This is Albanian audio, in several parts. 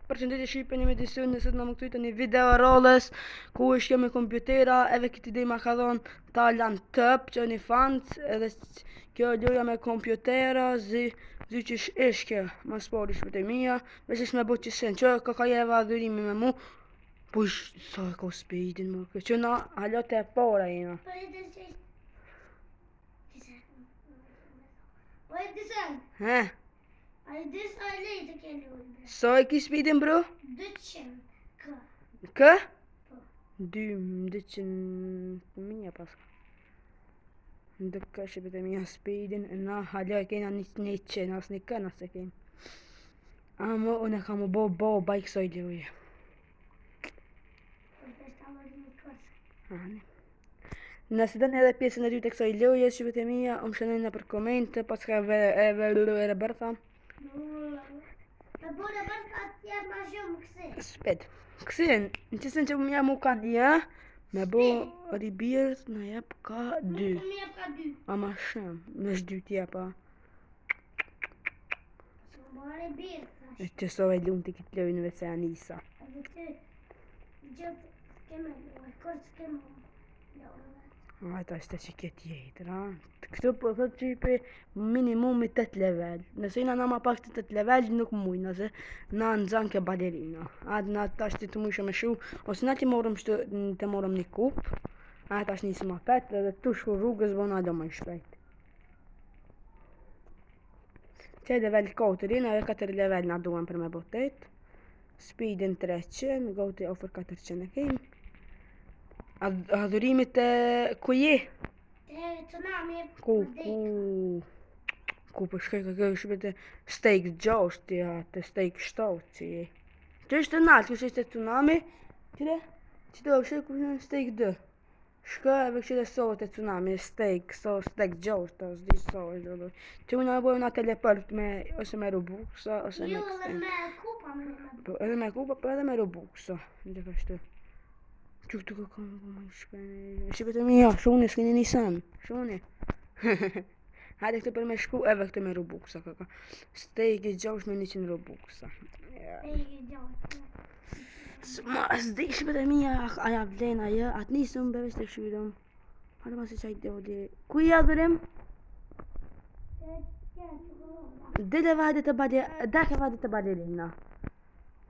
Përshëndetje shqipe një medicinë nëse të në më këtu të një video rolës ku është kjo me kompjutera edhe këtë ide ma ka dhonë Talan Tëp që një fans edhe kjo loja me kompjutera zi zi që është kjo ma spori shqipet e mija veç është me bo që sen që ka ka jeva adhurimi me mu po ish sa e ka speedin më kjo që na hala të e para jena Po e di se Po e di se he A e di sa e lejtë ke lojë bre? sa e ki speedin bro 200 k. kë Po. 2 200 mija paska Ndërka shqipet e mija speedin e na hala e kena një një qenë, as një kënë as e kena. Ama unë e kam u bo baba i kësaj loje. Po të ta marrë një kërse. Ani. Nëse doni edhe pjesën e dytë të kësaj loje, shqipet e mija, më shënoni nëpër komente, paska e e e e bërtha. Të bërë bërë ka t'jep ma shumë kësi. Spet. Kësi, në qësën që më jam u kanë një, me bo rebirth në jep ka dy. Nuk më jep ka dy. Ama shumë, me dy t'jepa. S'më bërë birë, thash. E që so e lumë të këtë lojë në vetë se Anisa. Edhe ty gjithë s'keme lojë, kur s'keme lojë. A, ta është që kjo tjetër, a? Këtu po thot që i pe minimumi 8 level. Nëse jena na ma pak të 8 level, nuk muj, nëse na nxan ke balerina. A, na tash ti të mujshë me shu, ose na ti morëm shtu, të morëm një kup. A, tash nisëm apet, edhe tu shku rrugës, bona do më shpejt. Që level 4 jena, edhe 4 level na duhen për me bo 8. Speedin 300, goti offer 400 e kejmë. Ad- Adhurimit e ku je? Te tsunami Ku, vdek. ku, ku po shkoj ka kjo shpejt stake 6 ja, te stake 7 që je. Që është nalt, kush është tsunami? Qire? Që do shkoj ku në stake 2. Shkoj edhe kështu so te tsunami, stake, so stake 6, to s'di so është do. Që unë bëjmë na teleport me ose me Robuxa ose me Jo, edhe kësaj. me kupa me me Po edhe me kupa, po edhe me Robuxa. Gjithashtu. Që këtu ka kam po më shpejt. Shqipet e mia, shuni, s'keni një sen. Shuni. Hajde këtë për me shku edhe këtë me Robuxa ka ka. Stake i 6 me 100 Robuxa. Ja. E i gjatë. Ma s'di shqipet e mia, a ja vlen ajo, atë nisëm be veç të këshyrëm. Hajde masi qaj doli. Ku i adhurim? Te ke çokoladë. Dele vajde të bale, dake vajde të balerina.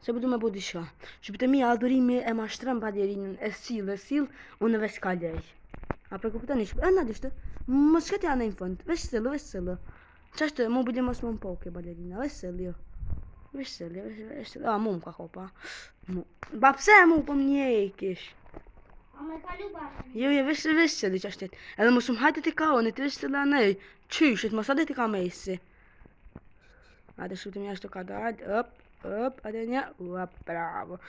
Se po du me bo diçka. Shqipet e mia, adhurimi e mashtron balerinën, e sill, e sill, unë veç kalej. A po e kuptoni? Shqip, e na dishtë. Mos shketi anë në fund. Veç sill, veç sill. Çashtë mu bile mos më mpoke balerina, veç sill jo. Veç sill, veç veç sill. A mu më ka kopa. Mu. Ba pse mu po më njekish? A me kalu balerina. Jo, jo, veç veç sill çashtë. Edhe mos më hajde ti ka unë, ti veç sill anej. Qysh, mos hajde ti ka mesi. Hajde shqipet e mia ashtu ka dal. Op, op, hajde një. Op, bravo.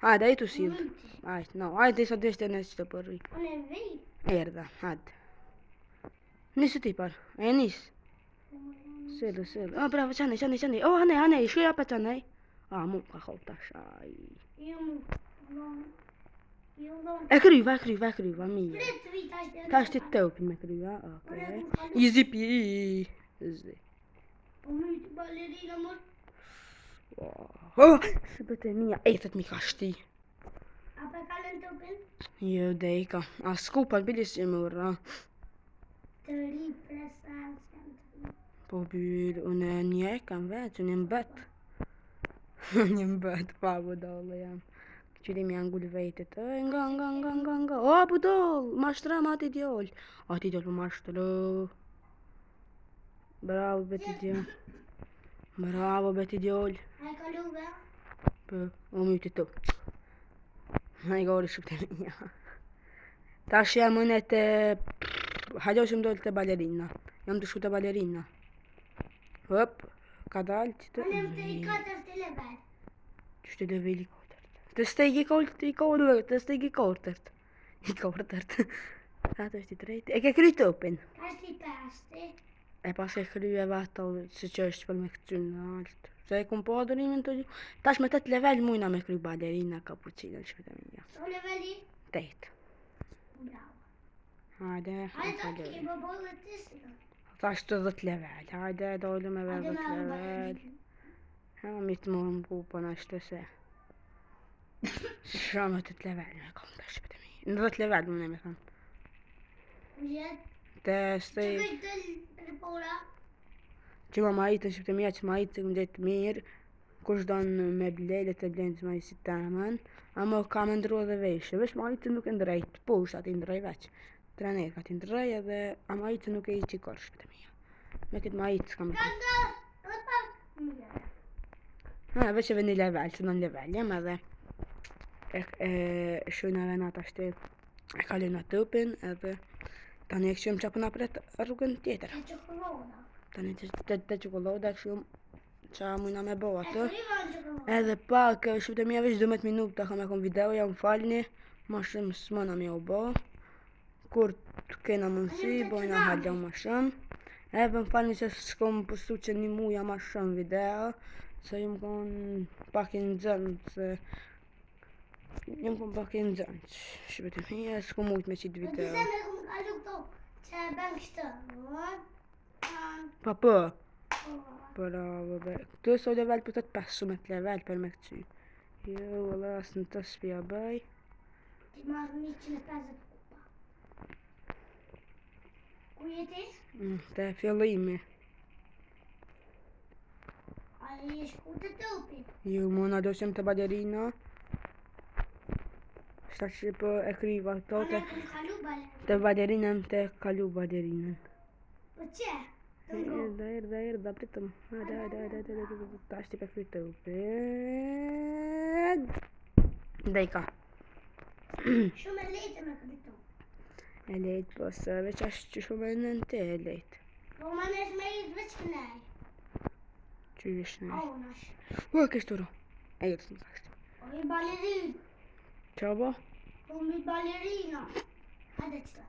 Hajde, ai tu sill. Hajde, no, hajde sa deshte në çto po rri. Unë e vej. Erdha, hajde. Nisu ti par. E nis. Sillu, sillu. Oh, bravo, çani, çani, çani. Oh, anej, anej, shkoj apet anej. Ah, mu ka hop tash. Aj. Jo mu. Lon. Jo lon. E kryva, e kryva, e kryva, mirë. Prit vi tash dhe. Tash ti topin me kryva, okej. Easy peasy. Po më të balerina mos. Oh, shqipet e mia, ethet mi ka shti. A pe kalon topin? Jo, dejka. A skupat bili si më ura. Të ri presancë janë të ri. Po bir, unë një e kam vetë, unë jam bet. Unë jam bet, pa budallë jam. Qyri mi janë ngul vetet. E, nga, nga, nga, nga, nga. O, budall, mashtram ati djall. Ati djall po mashtro. Bravo, beti djall. Bravo, beti djall. A e kaluve? Po, u myti tu. Na i gori shqiptë e mia. Tash jam unë te... Hajde që më dojtë te balerina. Jam të shku te balerina. Hop, ka dalë që të... Unë jam te i katërt level. Që të leveli i katërt. Te stegi i katërt, i katërt, te stegi i katërt. I katërt. Ato është i treti. E ke kry topin. Tash i pesti. E pas e kry e ato si që është për me këty në altë. Se e kum po adhurimin të gju. Tash me 8 level mujna me kry balerina kapuçina në shpët e mija. Sa leveli? 8. Bravo. Hajde, Hajde e ta ke kalojmë. bë bollë të së. Tash të 10 level. Hajde, dolëm edhe Hajde 10 me level. balerina. Ha, ma mirë të morëm kupën ashtë se. Shumë të të level me kom të shqipet e mi. Në 10 level më ne me thonë. Të stej... Që ma majtë në shqipet e mija, që majtë të këmë të mirë. Kush don me ble, le të blenë që majtë si temën. Ama ka me ndru edhe veshë. Vesh majtë nuk e ndrejt, poshtë aty ndrej veç. Trener ka ti ndrej edhe, a majtë nuk e i qikor shqipet e mija. Me këtë majtë s'kam Ka nga, edhe pak mirë. Ha, veç edhe një level, se në një level jam edhe e, e shujna edhe na tash e kalojna tupin edhe tani e këshim që po na pret rrugën tjetër. E çokollada. Tani të të, të çokollada e këshim që mujna me bo E atë. kryva në çokollada. Edhe pak, shqiptë mija veç 12 minuta kam e kom video, jam falni, ma shumë s'mona mi u bo. Kur të kena mundësi, bojna hala ma shumë. Edhe më falni që s'kom postu që një muja ma shumë video, se jam kon pak i nxënë, se jam kon pak i nxënë, shqiptë mija, s'kom mujt me qitë E video. disa me kom kalu këto, që e bën kështu. One, one, Pa po, four. bravo be. Këtu e level po të 15 level për me këty. Jo, valla, as në të s'pja bëj. Ti marrë 150 kupa. Ku je ti? Te fillimi. A je shku të topi? Jo, mo na dosim të balerina. Shta që po e kriva këto Unë të, e kom kalu balerina. të balerinën të kalu balerinën. Po që? Të ngo. Erdha, erdha, erdha, pritëm. Hajde, hajde, hajde, hajde, hajde, hajde, tash ti pe kry të Dejka. Shumë e lehtë me kry top. E lejt, po se veç ashtë që shumë e nën te e lejt. Po më nesh me i veç kënej. Që vish në. Onash. Ua, kështu ro. E jetë në kashtë. O i balerin. Qa bo? Po mi balerina. Hajde qëta.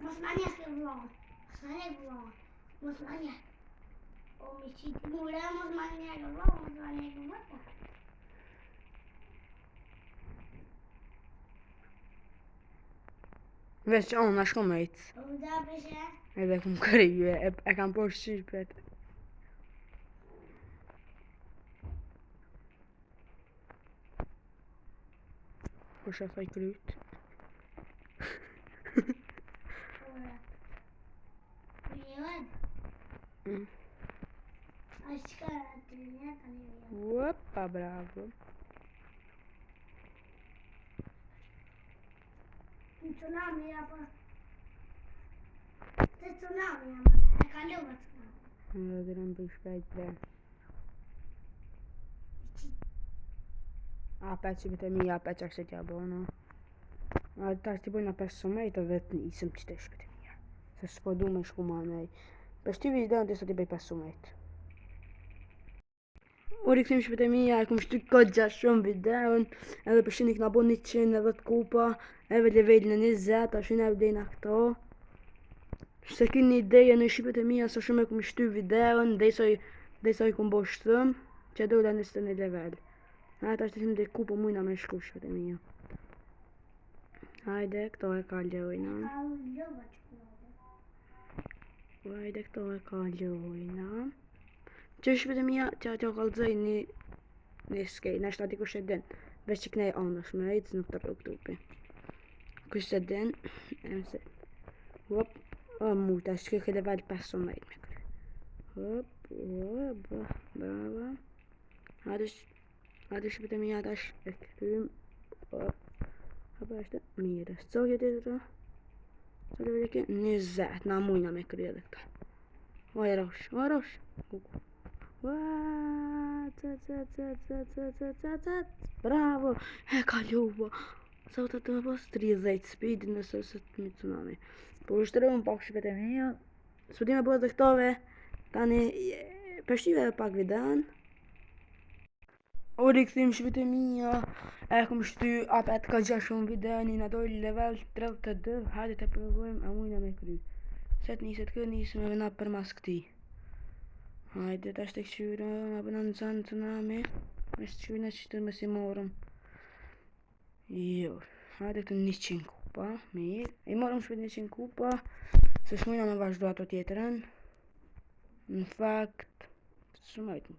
Mos ma njeh ke vllon. Mos ma njeh vllon. Mos ma njeh. O mi qiti mure, mos ma njeh ke vllon, mos ma njeh ke vllon. Veç ona shko me ecë. O da peshe. Edhe kum krye, e, e kam por shqipet. Kush e thaj kryt? Ora. Po jeven. A shka të një tani vjen. Opa, bravo. Në tsunami apo? Te tsunami ama, e kalova tsunami. Edhe të rëmë për shpejt bre. A, pe që e mija, pe që ashtë t'ja bona. A, tash t'i bojna 15 edhe të nisëm që të shpejt e mija. Se s'po du me shku ma nej. Për shty videon të sot i bëj 15. U rikthim shpejt e mija, e kum shty kogja shumë videon, edhe për shini këna bo 110 kupa, edhe levelin e 20, tash na vlejna këto. Se kini ideje në shqipet e mija, sa shumë e kum shty videon, dejsa i kum bo shtëm, që dola 21 level. Ha, tash të dhe ku po mujna me shku shqipet e mija. Hajde, këto e kalojna. Kalova çokollada. Hajde, këto e kalojna. Që shqipet e mija, që ato kallëzoj një një skej, nashta dikush e din. Veç që knej anash me ecë, nuk të rrug tupi. Kush se din, e mëse. Hop, o mu, tash kjo ke level 15 me kry. Hop, hop, bravo. Hajde, hajde shqipet e mija tash e krym. Hop, hop, është mirë. Co ke tjetër? Co level e ke? 20, na mujna me kry edhe këta. Oj, rosh, oj, rosh. Kuku. Ua, ca, ca, ca, ca, ca, ca, ca, ca. Bravo, e kalova. Sa të të me pas 30 speed nëse se të mi tsunami. Po ushtrojmë pak shqipet e mia. S'po di me bo edhe këtove. Tani përshtive edhe pak videon. U rikthim shqipet e mia. E kum shty apet ka gja shumë videon, i na doli level 32. Hajde të provojmë a mujna me kry. Se të niset kë nisëm edhe na përmas këtij. Hajde tash të kqyra, na bëna në zanë tsunami. Është kqyra që të mos i morëm. Jo, hajde këtu 100 kupa, mirë. I morëm shpejt 100 kupa, se s'mujna me vazhdu ato tjetrën. Në fakt, s'mujt.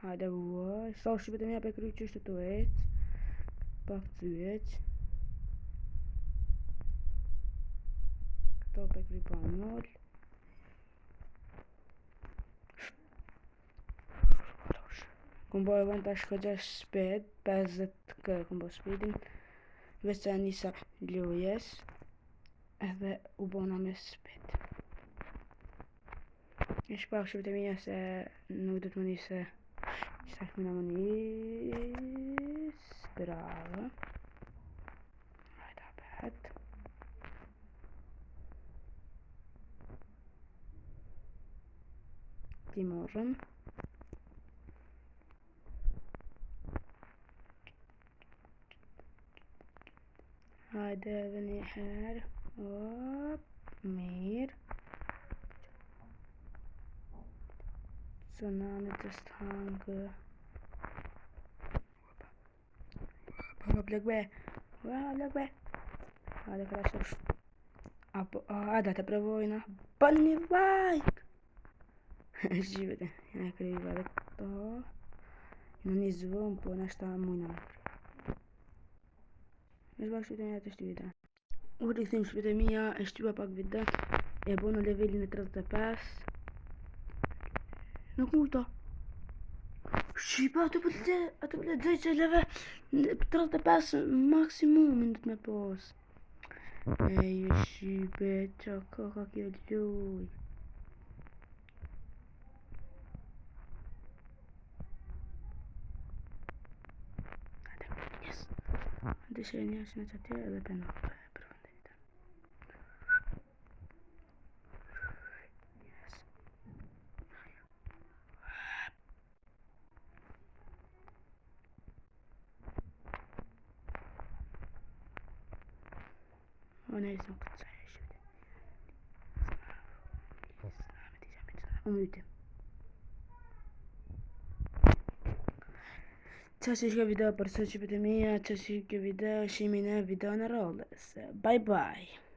Hajde, uaj, sa shqipet e mija pe kry qështu tu ec, pak të ec. Këto pe kry pa nul. Kum bo event tash këgja speed, 50k kum bo speedin, veç sa nisa lujes, edhe u bona me speed. Ish pak shqipet e mija se nuk do të më nise Sa këmina më nis Bravo Hajde apet Ti morëm Hajde edhe një herë. Op, mirë. Tsunami të stangë. Opa, blek be. Opa, blek be. Hajde, këta që Apo, hajde, të provojna. Bën një like! Shqipet, ja e kryva edhe këto. Në një zvëm, po nashta mujna me kry. Në shbak shqipet e mija të shty video. U rikthym shqipet e mija, e shtyva pak video. E bo në levelin e 35. Nuk mujta. Shqipe, atë po të atë po lexoj që level 35 maksimumin do të me pos. Ej, shqipe, që ka ka kjo luj. Yes. Hajde që një është në që atje edhe për në përfundit. Yes. O nejse nuk të qaj shqipte. U myti. Qa që kjo video për sot shqipet e mija, qa që kjo video, shihemi në video në radhës. Bye bye.